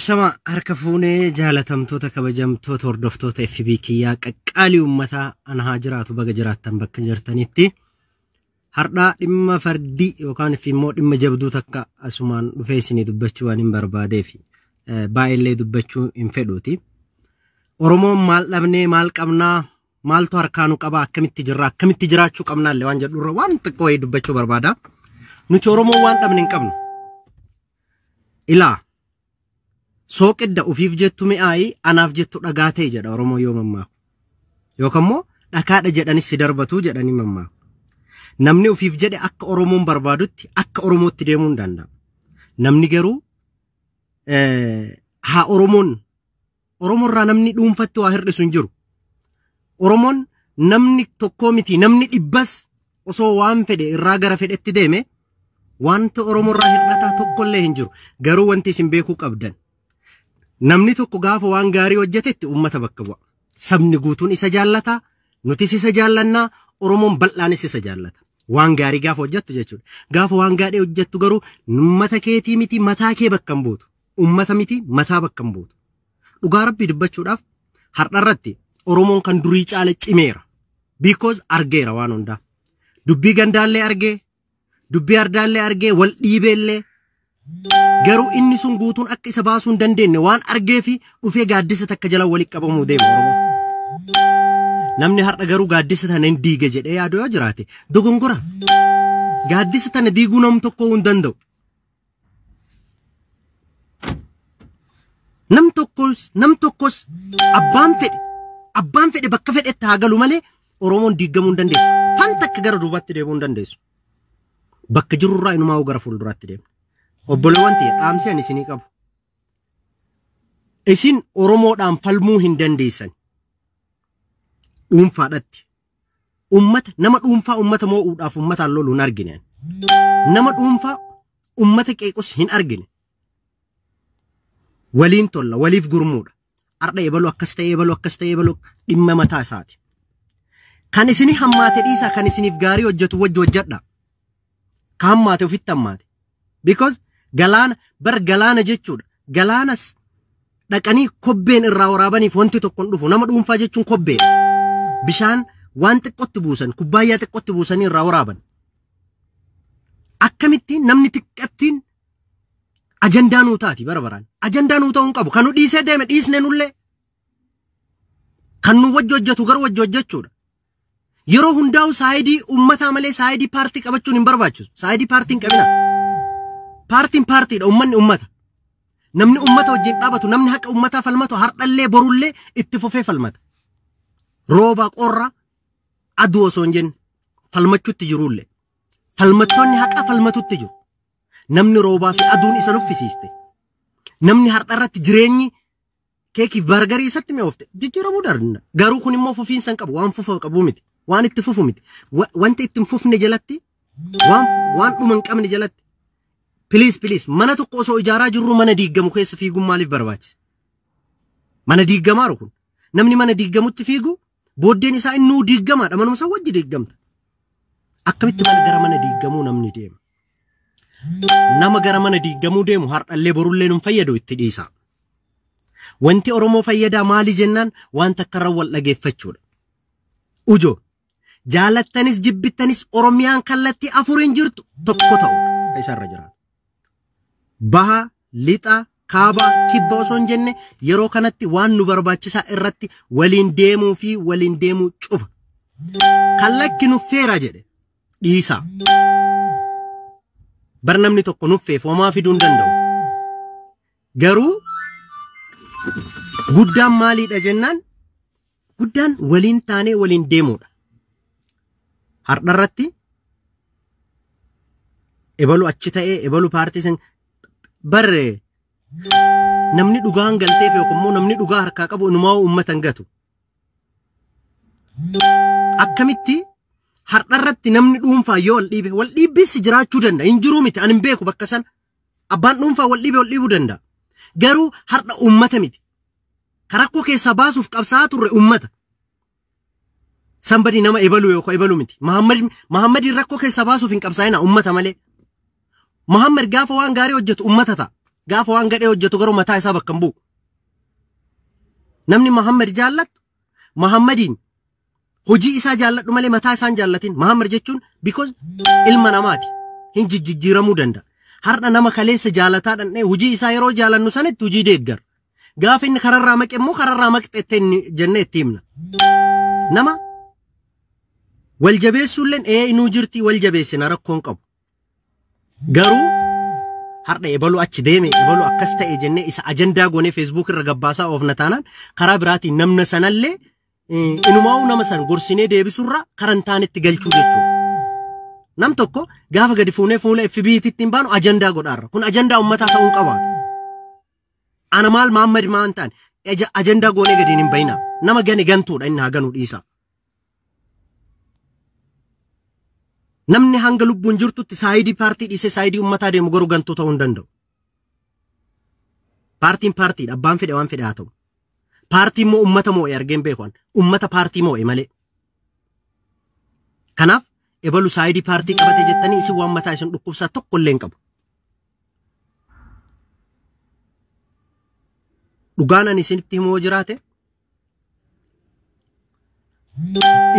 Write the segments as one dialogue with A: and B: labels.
A: Ashama harka fuunee jaalatamtoota kabajamtoota hordoftoota FB kiyyaa qaqqaalii uummataa ana haa jiraatu baga jiraattan bakka jirtanitti. Har'aa dhimma fardii yookaan immoo dhimma jabduu takka asumaan dhufee isinii dubbachuu waan hin barbaadeef baay'eellee dubbachuu hin fedhuuti. Oromoon maal dhabnee maal qabnaa maaltu harkaa nu qabaa akkamitti jirra akkamitti jiraachuu qabnaallee waan jedhurra waan xiqqoo wayii dubbachuu barbaada. Nuti Oromoon waan dhabne hin qabnu. Ilaa sooqidda ofiif jettu mi'aayi anaaf jettu dhagaa ta'e jedha Oromoo yoo mammaaku. Yookaan immoo dhakaadha jedhanis si darbatu jedhanii mammaaku. Namni ofiif jedhe akka Oromoon barbaadutti akka Oromootti deemuu hin danda'a. Namni garuu haa Oromoon Oromoorraa namni dhuunfatti waa hir'isu hin jiru. Oromoon namni tokkoo miti namni dhibbas osoo waan fedhe irraa gara fedhetti deeme wanta Oromoorraa hir'ataa tokkollee hin jiru. Garuu wanti isin beekuu qabdan namni tokko gaafa waan gaarii hojjetetti uummata bakka bu'a. Sabni guutuun isa jaallata, nutis isa jaallannaa, Oromoon bal'aanis isa jaallata. Waan gaarii gaafa hojjettu jechuudha. Gaafa waan gaarii hojjettu garuu uummata keetii miti mataa kee bakka hin buutu. Uummata miti mataa bakka hin buutu. Dhugaa rabbii dubbachuudhaaf har'a irratti Oromoon kan durii caala cimeera. Because argeera waan hundaa. Dubbii gandaallee argee, dubbii ardaallee argee, wal dhiibeellee. Garuu inni sun guutuun akka isa baasuu hin dandeenye waan argee fi dhufee gaaddisa takka jala walitti qabamuu deema Oromoon. Namni har'a garuu gaaddisa tana hin diige jedhee yaadu yoo jiraate dogongora. Gaaddisa tana diiguu nam tokko hin danda'u. Nam tokkos abbaan fedhe bakka fedhetti haa galu malee Oromoon diigamuu hin dandeessu. Fan takka gara duubaatti deemuu hin dandeessu. Bakka jirurraa inumaa gara fuulduraatti deemna. Obboleewwan ta'e dhaamsi ani isinii qabu. Isin Oromoodhaan falmuu hin dandeessan. Dhuunfaadhatti. Uummata nama dhuunfaa uummata moo'uudhaaf uummataan lolu hin argine. Nama dhuunfaa uummata qeequs hin argine. Waliin tolla waliif gurmuudha. Har'a ebalu akkas ta'e ebalu akkas ta'e ebalu dhimma mataa isaati. Kan isinii hammaate dhiisaa kan isiniif gaarii hojjetu wajji hojjedha. Ka hammaate ofitti hammaate. Because galaana bar galaana jechuudha. Galaanas dhaqanii kobbeen irraa waraabaniif wanti tokko hin dhufu. Nama dhuunfaa jechuun kobbeedha. Bishaan waan xiqqootti buusan kubbaayyaa xiqqootti buusanii irraa waraaban. Akkamitti namni xiqqattiin ajandaa nuu taati bara baraan. Ajandaa nuu ta'uu hin qabu. Kan nu dhiisee deeme dhiisne nullee. Kan nu wajji hojjetu garuu wajji hojjechuudha. Yeroo hundaa'u saayidii uummataa malee saayidii paartii qabachuun hin barbaachisu. Saayidii paartii hin qabina. Paartiin paartiidha, uummanni uummata. Namni uummata wajjin dhaabatu, namni haqa uummataa falmatu har'allee borullee itti fufee falmata. Rooba qorra aduu osoo hin jenne falmachuutti jirullee. Falmattoonni haqa falmatutti jiru. Namni roobaa fi aduun isa nuffisiiste. Namni har'a irratti jireenyi keekiif bargarii isatti mi'oofte jijjiiramuu danda'a. Garuu kun immoo fufiinsa hin qabu, waan fufa qabu miti. Waan itti fufu miti. Wanta itti hin fufne jalatti, waan dhuma hin qabne jalatti. Please please mana tokko osoo ijaaraa jirru mana diigamu keessa fiiguun maaliif barbaachise? Mana diigamaaru kun. Namni mana diigamutti fiigu booddeen isaa innuu diigamaadha. Manuma isaa wajji diigamta. Akkamitti mana gara mana diigamuu namni deema? Nama gara mana diigamuu deemu har'allee borullee nun fayyadu itti dhiisa. Wanti Oromoo fayyadaa maali jennaan waan takkarra wal dhageeffachuudha. Ujoo jaalattanis jibbittanis Oromiyaan kallattii afuriin jirtu tokko ta'uudha isarra jiraatu. Baha, lixa, kaaba, kibba osoo hin jenne yeroo kanatti waan nu barbaachisaa irratti waliin deemuu fi waliin deemuu cufa. Kallakki nuffeera jedhe dhiisaa. Bar namni tokko nuffeef homaa fiduu hin danda'u. Garuu guddaan maaliidha jennaan guddaan waliin taanee waliin deemuudha. Har'a irratti ebalu achi ta'ee ebalu paartii san barre namni dhugaan galteef yookaan immoo namni dhugaa harkaa qabu inumaa uummata hin gatu. Akkamitti har'a irratti namni dhuunfaa yoo wal dhiibe wal dhiibbis jiraachuu danda'a. Hin jiruu miti ani hin beeku bakka sana. Abbaan dhuunfaa wal dhiibe wal dhiibuu danda'a. Garuu har'a uummata miti. Karakkoo keessaa baasuuf qabsaa'aa turre uummata. Somebody nama ebalu yookaan ebalu miti. Muhammadiin rakkoo keessaa baasuuf hin qabsaa'ina uummata malee. Muhammad gaafa waan gaarii hojjetu uummata ta'a. Gaafa waan gadhee hojjetu garuu mataa isaa bakka hin bu'u. Namni Muhammad jaallattu Muhammadiin hojii isaa jaalladhu malee mataa isaan jaallatin. Muhammad jechuun because ilma namaati. Hin jijjiiramuu danda'a. Har'a nama kaleessa jaalataa dhandhee hojii isaa yeroo jaalannu sanitti hojii deeggara. Gaafa inni kararraa maqe immoo kararraa maqxe jennee itti himna. Nama wal jabeessuulleen inuu jirti wal jabeessina rakkoon qabu. Garuu har'a ebaluu achi deeme ebaluu akkas ta'e jennee isa ajandaa goonee Facebook irra gabbaasaa oofna taanaan karaa biraatiin namna sanallee inumaa'uu nama san gorsinee deebisurra karantaanitti galchuu jechuudha. Nam tokko gaafa gadi fuunee fuula FB'tti hin baanu ajandaa godhaarra. Kun ajandaa uummataa ta'uu hin qabaatu. Ana maal Muhammad maan ta'an ajandaa goonee gadi hin bayinaa. Nama gane gantuudha inni haa ganuu dhiisa. Namni hanga lubbuun jirtutti saayidii paartii dhiisee saayidii uummataa deemu garuu gantuu ta'uu hin danda'u. Paartiin paartiidha. Abbaan fedhe waan fedhe haa ta'u. Paartii immoo uummata moo'e argeen beekan. Uummata paartii moo'e malee. Kanaaf ebalu saayidii paartii qabate jettanii isin waan mataa isin dhukkubsaa tokko illee hin qabu. Dhugaan ani isinitti himoo jiraate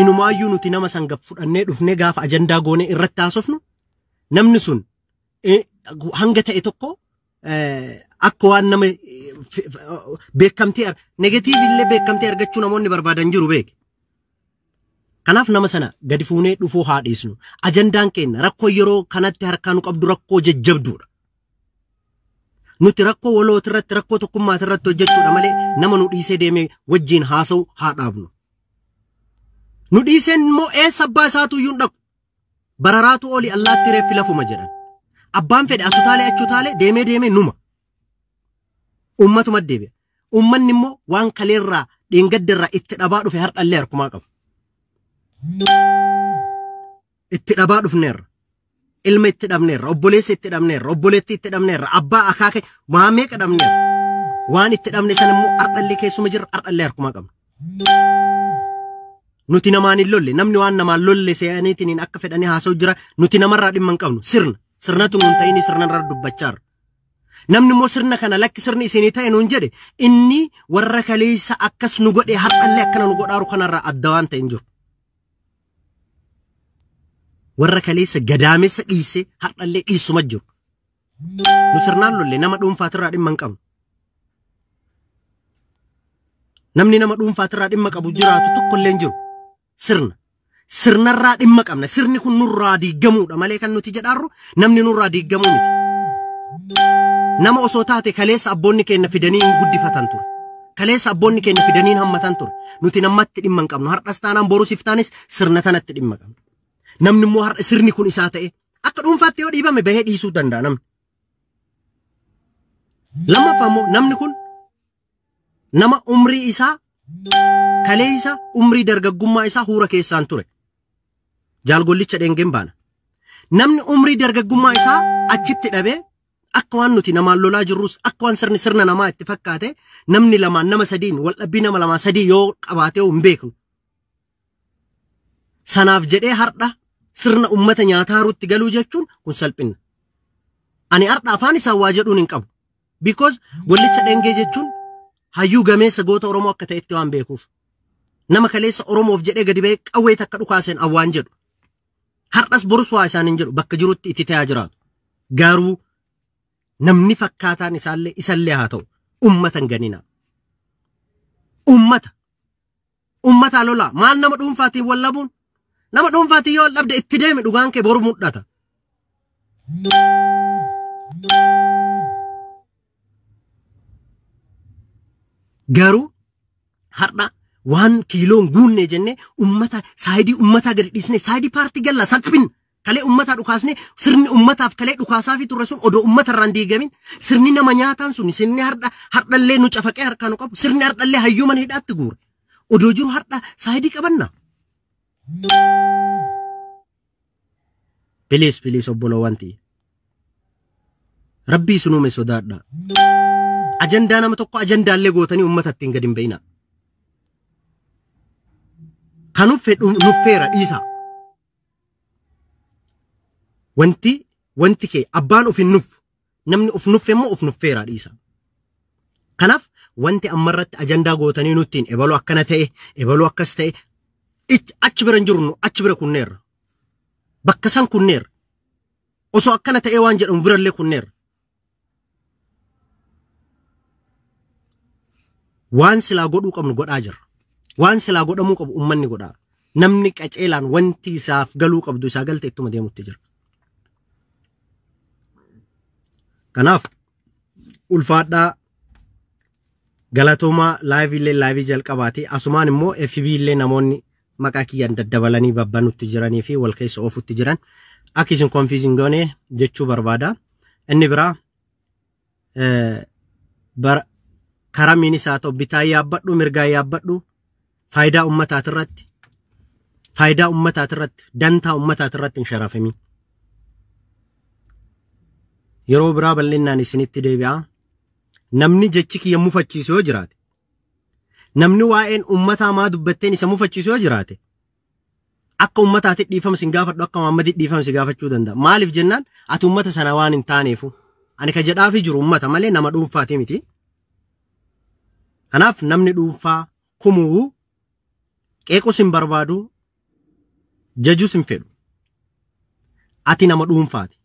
A: inumaayyuu nuti nama san fudhannee dhufnee gaafa ajandaa goonee irratti haasofnu namni sun hanga ta'e tokko akka waan nama beekamtii negatiiv illee beekamtii argachuu namoonni barbaadan jiru beeke. Kanaaf nama sana gadi fuunee dhufuu haa dhiisnu. Ajandaan keenya rakkoo yeroo kanatti harkaa nu qabdu rakkoo jajjabduudha. Nuti rakkoo walooti irratti rakkoo tokkummaati irratti hojjechuudha malee nama nu dhiisee deemee wajjin haasa'u haa dhaabnu. Nu dhiiseen immoo eessa abbaa isaatu iyyuu hin dhaqu. Bararaatu oli allaatti reeffi lafuma jedhan. Abbaan fedhe asutaalee achutaalee deemee deemee numa. Uummatuma deebi'a. Uummanni immoo waan kaleerraa dheengaddarraa itti dhabaa dhufe har'allee harkumaa qaba. Itti dhabaa dhufneerra. Ilma itti dhabneerra, obboleessa itti dhabneerra, obboleettii itti dhabneerra, abbaa akaaka waa meeqa dhabneerra. Waan itti dhabne sana immoo har'allee keessuma jirra, har'allee harkumaa qabna. Nuti namaan hin lolle, namni waan namaan lolle se'aniitiin akka fedhanii haasa'u jira, nuti namarraa dhimma hin qabnu. Sirna, sirnatu nuun ta'ini sirnarraa dubbachaa jirra. Namni immoo sirna kana lakki sirni isinii ta'e nuun jedhe inni warra kaleessa akkas nu godhe har'allee akkana nu godhaaru kanarraa adda waan ta'e hin jiru. Warra kaleessa gadaamessa dhiisee har'allee dhiissuma jiru. Nu sirnaan lolle nama dhuunfaatirraa dhimma hin qabnu. Namni nama dhuunfaatirraa dhimma qabu jiraatu tokkollee hin jiru. Sirna. Sirnarraa dhimma qabna. Sirni kun nurraa diigamuudha malee kan nuti jedhaarru namni nurraa diigamuu miti. Nama osoo taate kaleessa abboonni keenya fidanii hin guddifatan ture. Kaleessa abboonni keenya fidanii hin hammatan ture. Nuti namatti dhimma hin qabnu. Har'as taanaan borus iftaanis sirna tanatti dhimma qabna. Namni immoo har'a sirni kun isaa ta'e akka dhuunfaatti yoo dhiibame bahee dhiisuu danda'a namni. Lammaffaa immoo namni kun nama umrii isaa kaleessa umrii dargaggummaa isaa huura keessaan ture. Jaalgollicha dheengeen baana. Namni umrii dargaggummaa isaa achitti dhabee akka waan nuti namaan lolaa jirrus akka waan sirni sirna namaa itti fakkaate namni lamaan nama sadiin wal dhabbii nama lamaan sadii yoo qabaatee hin beeknu. Sanaaf jedhee har'a sirna uummata nyaataaruutti galuu jechuun kun salphina. Ani har'a afaan isaa waa jedhuun hin qabu. Because gollicha dheengee jechuun hayyuu gameessa goota Oromoo akka ta'etti waan beekuuf. Nama kaleessa Oromoof jedhee gadi ba'ee qawwee takka dhukaaseen awwaan jedhu. Har'as borus waa isaan hin jedhu bakka jirutti itti ta'aa jiraatu. Garuu namni fakkaataan isaallee isallee haa ta'u uummata hin ganina. Uummata. Uummata lolaa maal nama dhuunfaatiin wal labuun? Nama dhuunfaatiin yoo wal dhabde itti deemi dhugaan kee boru mul'ata. Garuu har'a waan kiiloon guunne jennee uummata saayidii uummataa gadi dhiisnee saayidii paartii galla salphin kalee uummataa dhukaasnee sirni uummataaf kalee dhukaasaa fi turre sun odoo uummata irraan diigamin sirni nama nyaataan sun sirni har'a har'allee nu cafaqee harkaa nu qabu sirni har'allee hayyuu mana hidhaatti guure odoo jiru har'a saayidii qabanna. Please please obboloo ta'e rabbii sunuume sodaadha. Ajandaa nama tokko ajandaallee gootanii uummata ittiin gadi hin ba'ina. Kan nuffeera dhiisa. Wanti kee abbaan of hin nuffu. Namni of nuffe immoo of nuffeera dhiisa. Kanaaf wanti ammarratti ajandaa gootanii nuttiin ebaluu akkana ta'e, ebaluu akkas ta'e, achi bira hin jirru, achi bira kunneerra. Bakka san kunneerra. Osoo akkana ta'ee waan jedhamu birallee kunneerra. Waan silaa godhuu qabnu godhaa jirra. Waan silaa godhamuu qabu uummanni godhaa. Namni qaceelaan wanti isaaf galuu qabdu isaa galte ittuma deemutti jira. Kanaaf ulfaadhaa galatoomaa live illee live jalqabaati. Asumaan immoo FB illee namoonni maqaa kiyyaan daddabalanii babbanutti jiranii fi wal keessa oofutti jiran akka isin confusing goone jechuu barbaada. Inni biraa karaa miinis haa ta'u bitaa yaabbadhu mirgaa yaabbadhu faayidaa uummataatirratti faayidaa uummataatirratti dantaa uummataatirratti hin sharafamin. Yeroo biraa bal'inaan isinitti deebi'a. Namni jechi kiyya mufachiisu yoo jiraate, namni waa'een uummataa maa dubbatteen isa mufachiisu yoo jiraate, akka uummataatti dhiifama sin gaafadhu, akka Muhammaditti dhiifama si gaafachuu danda'a. Maaliif jennaan ati uummata sana waan hin taaneefu. Ani ka jedhaafi jiru uummata malee nama dhuunfaati miti. Kanaaf namni dhuunfaa kumuu qeequs hin barbaadu, jajus hin fedhu. Ati nama dhuunfaati.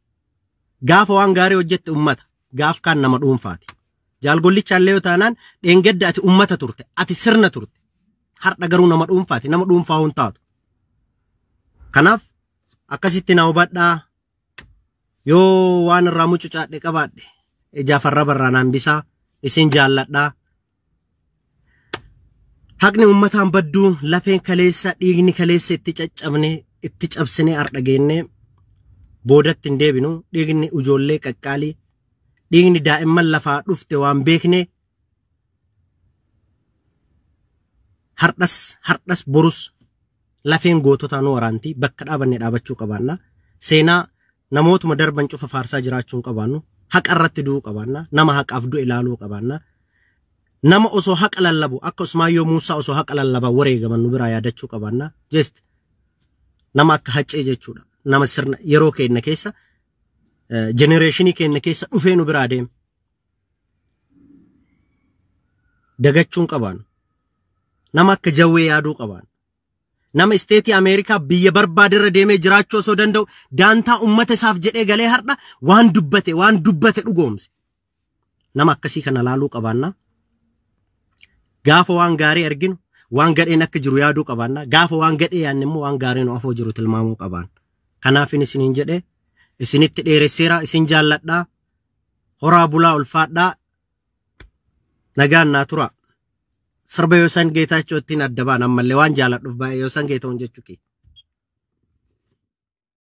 A: Gaafa waan gaarii hojjette uummata, gaaf kaan nama dhuunfaati. Jaalgollicha illee yoo taanaan dheengadda ati uummata turte, ati sirna turte. Har'a garuu nama dhuunfaati, nama dhuunfaa hin taatu. Kanaaf akkasitti na hubadhaa. Yoo waan irraa mucucaadhe qabaadhe ijaaf arraba irraa naan bisaa, isin jaalladhaa. Haqni uummataan badduu lafeen kaleessa dhiigni kaleessa itti caccabne itti cabsine har'a geenne boodatti hin deebinu. Dhiigni ijoollee qaqqaalii, dhiigni daa'imman lafaa dhufte waan beekne hardhas hardhas borus lafeen goototaa nu waraanti. Bakka dhaabanne dhaabachuu qabaanna. Seenaa namootuma darban cufa faarsaa jiraachuu hin qabaannu. Haqa irratti du'uu qabaanna. Nama haqaaf du'e ilaaluu qabaanna. Nama osoo haqa lallabu akka Usmaayyoo Muusaa osoo haqa lallabaa wareegaman nu biraa yaadachuu qabaanna. Just nama akka Haccee jechuudha. Nama sirna yeroo keenya keessa generation keenya keessa dhufee nu biraa deeme. Dagachuun qabaannu. Nama akka Jawwee yaaduu qabaannu. Nama isteetii Ameerikaa biyya barbaaderra deemee jiraachuu osoo danda'u daantaa uummata isaaf jedhee galee har'a waan dubbate dhugoomse. Nama akkasii kana laaluu qabaanna. Gaafa waan gaarii arginu waan gadheen akka jiru yaaduu qabaanna. Gaafa waan gadhee yaadne immoo waan gaarii nu afoo jiru tilmaamuu qabaanna. Kanaaf isiniin jedhee isinitti dheeresseera, isin jaalladhaa. Horaa bulaa ulfaadhaa. Nagaan naa tura. Sirba Yoosan Geetaachoo ittiin adda baan ammallee waan jaalladhuuf baay'ee Yoosan Geetahuun jechuu kiyya.